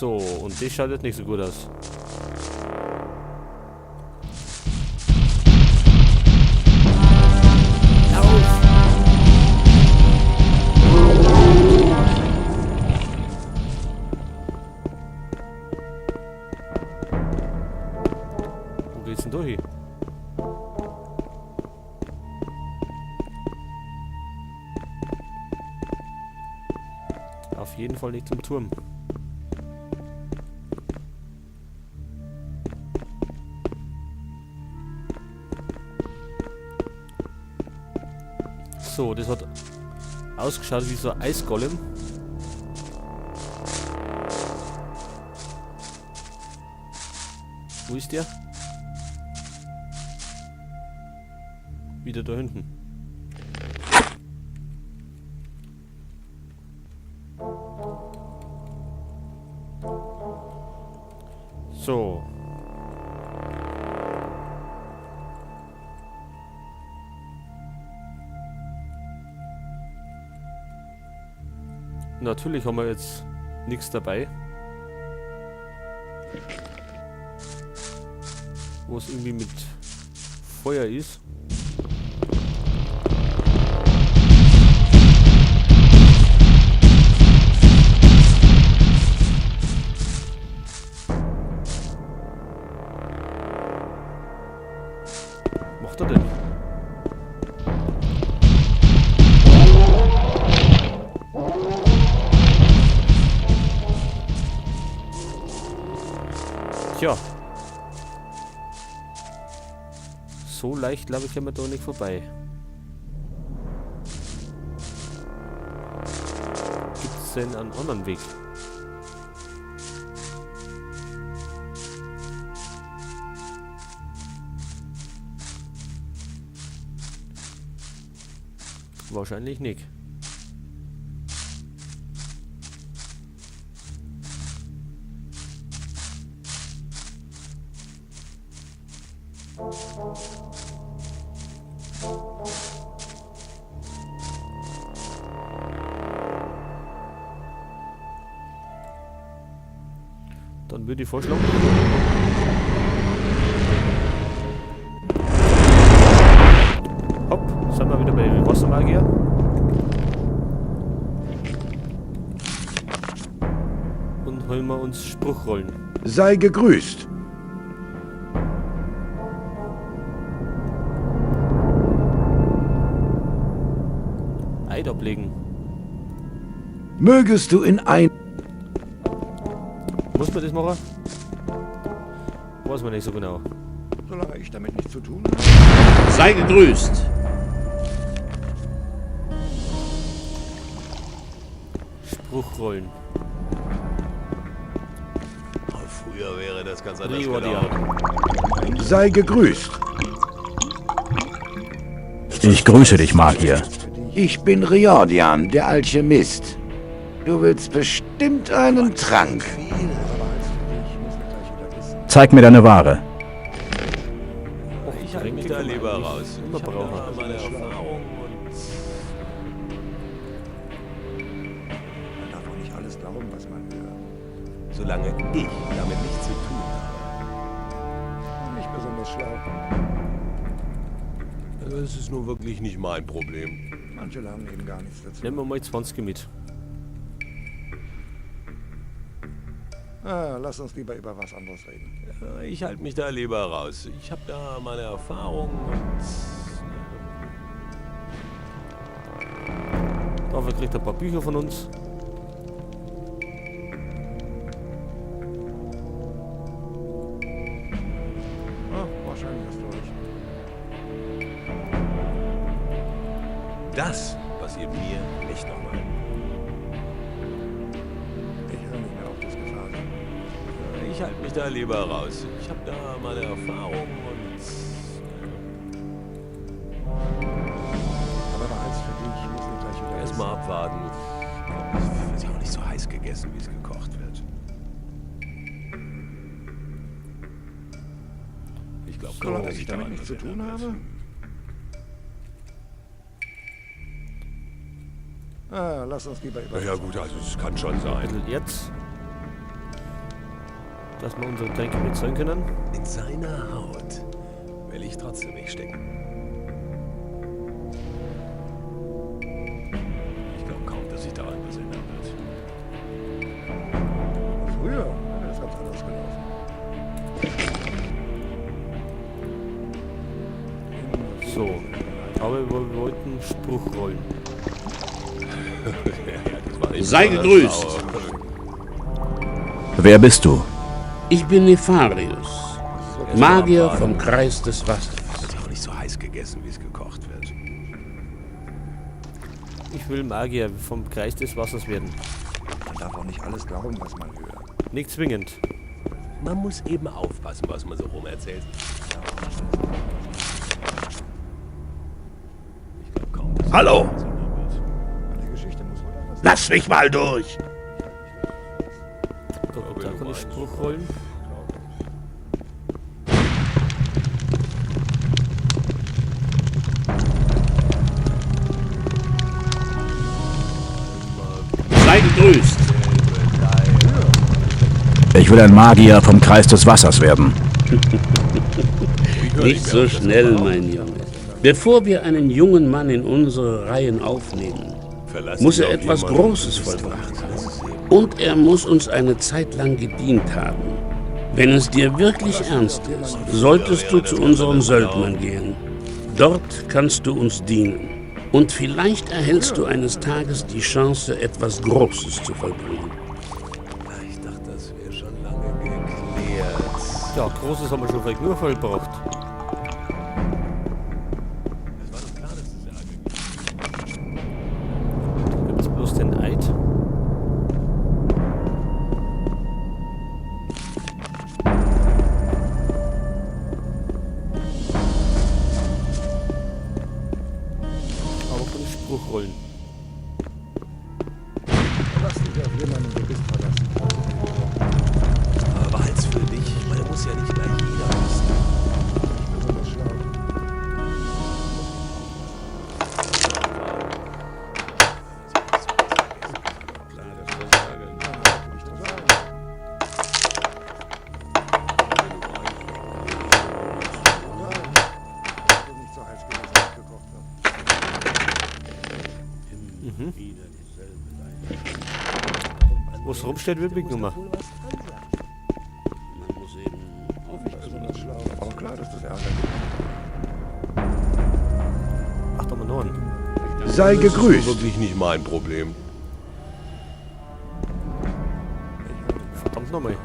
So, und das schaut jetzt nicht so gut aus. Lauf! Wo geht's denn da hin? Auf jeden Fall nicht zum Turm. So, das hat ausgeschaut wie so ein Eisgolem. Wo ist der? Wieder da hinten. So. Natürlich haben wir jetzt nichts dabei. Wo es irgendwie mit Feuer ist. Macht er denn? Tja. So leicht, glaube ich, kommen wir da nicht vorbei. Gibt's denn einen anderen Weg? Wahrscheinlich nicht. Dann würde ich vorschlagen. Hopp, sind wir wieder bei Wassermagier. Und holen wir uns Spruchrollen. Sei gegrüßt. Eid ablegen. Mögest du in ein... Muss man das machen? Weiß man nicht so genau. Solange ich damit nichts zu tun habe. Sei gegrüßt. Spruchrollen. Früher wäre das ganz anders Riordian. gelaufen. Sei gegrüßt. Ich grüße dich, Magier. Ich bin Riordian, der Alchemist. Du willst bestimmt einen Trank. Zeig mir deine Ware. Ich halte mich da lieber raus. Immer Ich hab brauchen. da meine Erfahrung und Man darf auch nicht alles glauben, was man hört. solange ich damit nichts zu tun habe. Nicht besonders schlau. Das ist nun wirklich nicht mein Problem. Manche lernen eben gar nichts dazu. Nehmen wir mal 20 mit. Ah, lass uns lieber über was anderes reden. Ich halte mich da lieber raus. Ich habe da meine Erfahrung und Dafür kriegt er ein paar Bücher von uns. Ah, wahrscheinlich hast du recht. das passiert mir nicht nochmal. Ich höre nicht mehr auf das Gefasel. Ich halte mich da lieber raus. Ich habe da meine Erfahrung und Aber behalt's für dich, muss nicht gleich wieder erstmal abwarten. Es wird ja auch nicht so heiß gegessen, wie es gekocht wird. Ich glaube kaum, Solange dass ich sich damit daran nichts was zu tun ändern wird. habe. Ah, lass uns lieber über Ja was gut, also es kann schon sein. Ein bisschen Erz. Dass wir unsere Tränke bezahlen können. In seiner Haut will ich trotzdem nicht stecken. Ich glaube kaum, dass sich daran was ändern wird. Früher wäre das ganz anders gelaufen. So. Aber wir wollten Spruchrollen. Ja, das war nicht Sei besonders gegrüßt. schlau. Wer bist du? Ich bin Nefarius, Magier vom Kreis des Wassers. Wird ja auch nicht so heiß gegessen, wie es gekocht wird. Ich will Magier vom Kreis des Wassers werden. Man darf auch nicht alles glauben, was man hört. Nicht zwingend. Man muss eben aufpassen, was man so rum erzählt. Ich glaube kaum, dass sich Hallo! daran was ändern wird. An der Geschichte muss wohl etwas. Lass mich mal durch! Da, da kann ich Spruchrollen. Sei gegrüßt. Ich will ein Magier vom Kreis des Wassers werden. Nicht so schnell, mein Junge. Bevor wir einen jungen Mann in unsere Reihen aufnehmen, Verlass muss dich er auf etwas jemanden. Großes vollbracht haben. Und er muss uns eine Zeit lang gedient haben. Wenn es dir wirklich ernst ist, solltest du zu unseren Söldnern gehen. Dort kannst du uns dienen. Und vielleicht erhältst du eines Tages die Chance, etwas Großes zu vollbringen. Ich dachte, das wäre schon lange geklärt. Ja, Großes haben wir schon vielleicht nur vollbracht. Es war doch klar, dass es Ärger gibt. Gibt es bloß den Eid? Aber keine Spruchrollen. Lass dich auf jemanden du bist verlassen. Aber behalt's für dich. Ich meine, muss ja nicht gleich jeder wissen. Nicht besonders schlau. Nicht so heiß gegessen, wie es gekocht wird. Was rumsteht, wird mitgenommen. Man muss eben aufpassen. Besonders schlau. War doch klar, dass das Ärger gibt. Ach, da haben wir noch einen. Sei Das ist gegrüßt. wirklich nicht mein Problem. Verdammt nochmal.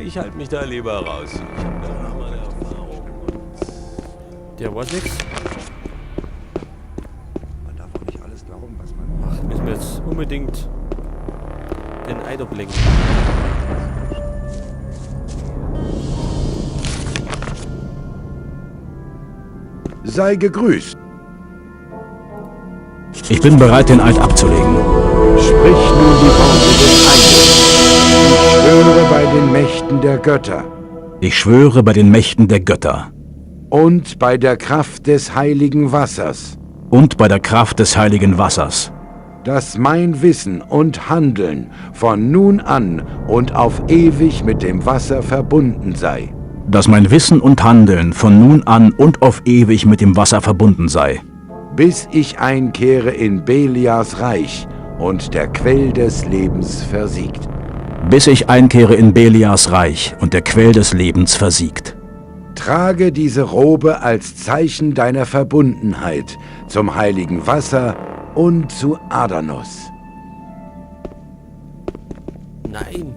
Ich halte mich da lieber raus. Ich habe da meine Erfahrung. Und Der weiß nichts. Man darf auch nicht alles glauben, was man hört. Ach, müssen wir jetzt unbedingt den Eid ablegen. Sei gegrüßt. Ich bin bereit, den Eid abzulegen. Sprich nun die Worte des Eides. Ich schwöre bei den Mächten der Götter Ich schwöre bei den Mächten der Götter und bei der Kraft des heiligen Wassers, und bei der Kraft des heiligen Wassers, dass mein Wissen und Handeln von nun an und auf ewig mit dem Wasser verbunden sei. dass mein Wissen und Handeln von nun an und auf ewig mit dem Wasser verbunden sei, bis ich einkehre in Beliars Reich und der Quell des Lebens versiegt. bis ich einkehre in Beliars Reich und der Quell des Lebens versiegt. Trage diese Robe als Zeichen deiner Verbundenheit zum heiligen Wasser und zu Adanos. Nein!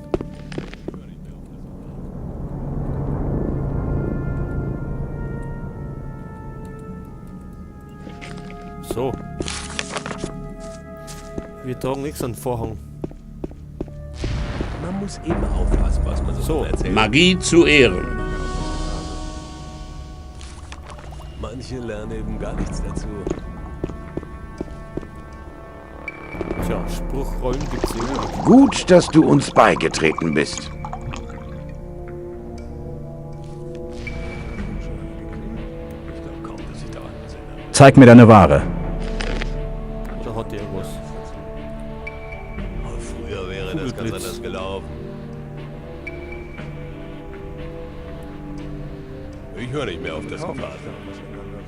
So. Wir tragen nichts an Vorhang. man muss eben aufpassen, was man so, So. erzählt. Magie zu Ehren. Manche lernen eben gar nichts dazu. Tja, Spruchrollen gibt's eh nicht. Gut, dass du uns beigetreten bist. Ich glaube kaum, dass sich daran was ändern wird. Zeig mir deine Ware. Oder hat der irgendwas? Aber früher wäre das ganz Kugelblitz. anders gelaufen. höre nicht mehr auf das Kaum, dass Gefasel. sich daran was ändern wird.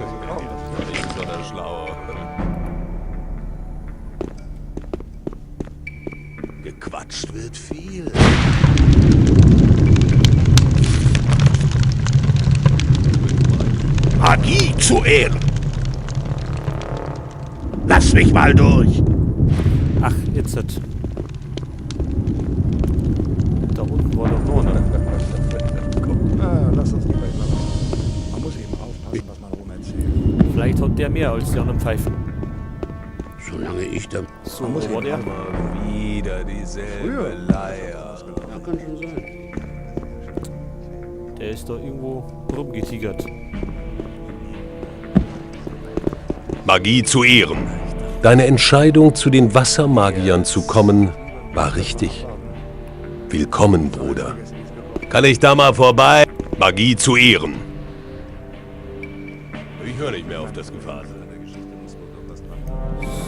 Also kaum, dass sich Nicht besonders schlau. Gequatscht wird viel. Magie zu Ehren. Lass mich mal durch. Ach, jetzt hat. Da unten war doch noch einer. Ah, lass uns lieber über was. Man muss eben aufpassen, was man rum erzählt. Vielleicht hat der mehr als die anderen Pfeifen. Solange ich da... So, Man muss wo war eben der? Immer wieder dieselbe Früher. Leier. Ja, kann schon sein. Der ist da irgendwo rumgetigert. Magie zu Ehren. Deine Entscheidung, zu den Wassermagiern zu kommen, war richtig. Willkommen, Bruder. Kann ich da mal vorbei? Magie zu Ehren. Ich höre nicht mehr auf das Gefasel.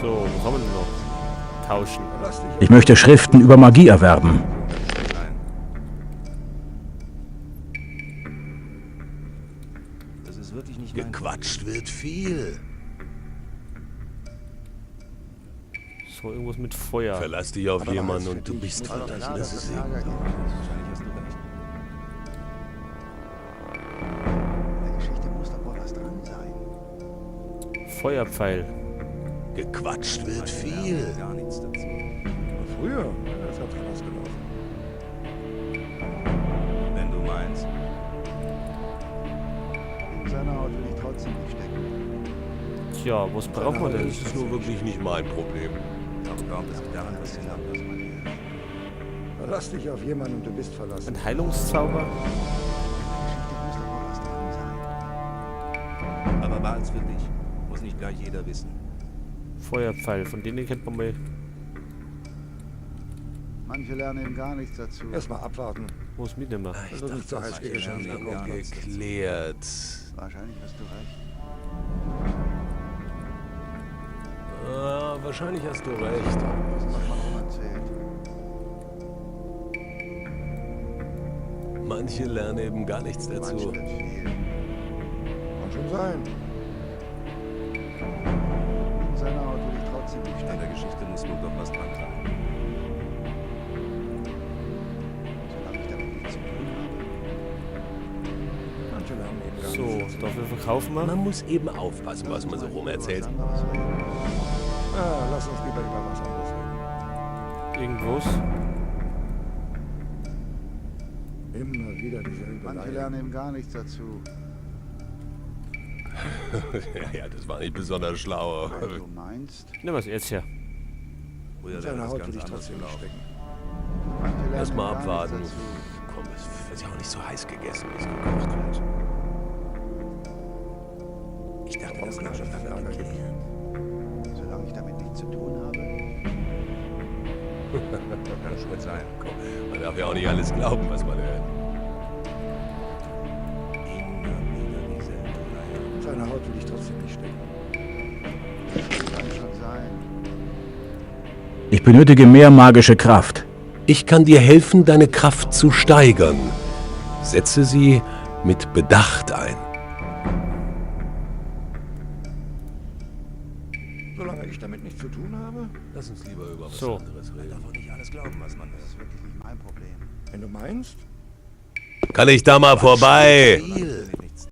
So, was haben wir denn noch? Tauschen. Lass dich Ich möchte Schriften über Magie erwerben. Das ist wirklich nicht mein Gequatscht wird viel. So, irgendwas mit Feuer. Verlass dich auf Aber jemanden alles und du für dich bist muss verlassen. klar, Das dass ist es eben Ärger so. gibt. Wahrscheinlich hast du recht. An der Geschichte muss doch wohl was dran sein. Feuerpfeil. Gequatscht wird viel. Gar nichts dazu. Früher, ja, das hat anders gelaufen. Wenn du meinst. In seiner Haut will ich trotzdem nicht stecken. Tja, was brauchen wir denn? Das ist nur wirklich nicht mein Problem. Ich glaube kaum, dass sich daran was ändern wird. Verlass dich auf jemanden und du bist verlassen. Ein Heilungszauber? An der Geschichte muss doch wohl was dran sein. Aber behalt's für dich. Muss nicht gleich jeder wissen. Feuerpfeil, von denen kennt man mal Manche lernen eben gar nichts dazu. Erstmal abwarten. was mitnehmen. Das wird nicht so heiß gegessen, wie Schon gekocht wird. geklärt. Wahrscheinlich hast du recht. Ah, wahrscheinlich hast du recht. Aufpassen, was man rum erzählt. Manche lernen eben gar nichts Quatsch dazu. wird viel. Kann schon sein. In seiner Haut will ich trotzdem nicht An stecken. der Geschichte muss wohl doch was dran sein. Solange ich damit nichts zu tun habe. Manche lernen eben gar So, nichts dazu. dafür verkaufen wir. Man muss eben aufpassen, was man so Lass uns rum mal lieber erzählt. über was anderes reden. Ah, lass uns lieber über was anderes reden. Irgendwas. Immer wieder dieselbe Manche Leier. lernen eben gar nichts dazu. Ja, ja, das war nicht besonders schlau. Wenn du meinst, Nehmen wir es jetzt her. Früher In wäre seiner das Haut ganz will ich anders trotzdem nicht gelaufen. stecken. manche lernen Erstmal eben gar nichts abwarten. dazu. Komm, es wird ja auch nicht so heiß gegessen, wie es gekocht wird. Ich dachte, das Warum wäre schon dass es lange Ärger gibt? geklärt. Solange ich damit nichts zu tun habe. Kann schon sein. Komm, man darf ja auch nicht alles glauben, was man hört. Immer wieder dieselbe Leier. In seiner Haut will ich trotzdem nicht stecken. Kann schon sein. Ich benötige mehr magische Kraft. Ich kann dir helfen, deine Kraft zu steigern. Setze sie mit Bedacht ein. Solange ich damit nichts zu tun habe, Lass uns lieber über was So. anderes Man reden. darf auch nicht alles glauben, was man Das hört. ist wirklich nicht mein Problem. wenn du meinst, Kann ich da mal vorbei? Viel.